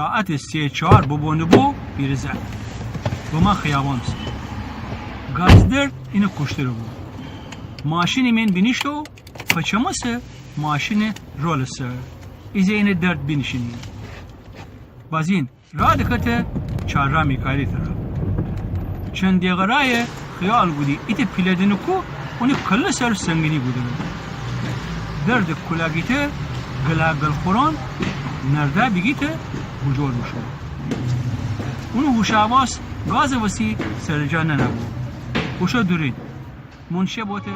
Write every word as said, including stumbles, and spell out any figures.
ساعتٚ سه چار ببو نبو پیرزه بمو خیابانٚ سر. گازٚ درد اینه کوشتره بو. ماشینٚ مئن بینیشتو، پچمسه ماشینٚ رولٚ سر، ایزه اینه درد بینیشینه. بازین راه دکفته چهارراه میکایلی تره. چند دقه راهه خیال کودی ایتأ پیله دنکو اونی کله سر سنگینی کوده. دردٚ کلاگیته گلا گلخوران نرده بیگیته بوجور بوشو. اونٚ هوش و حواس گازٚ وسی سرجا ننه‌بو. بوشو دورین. منشی بوته.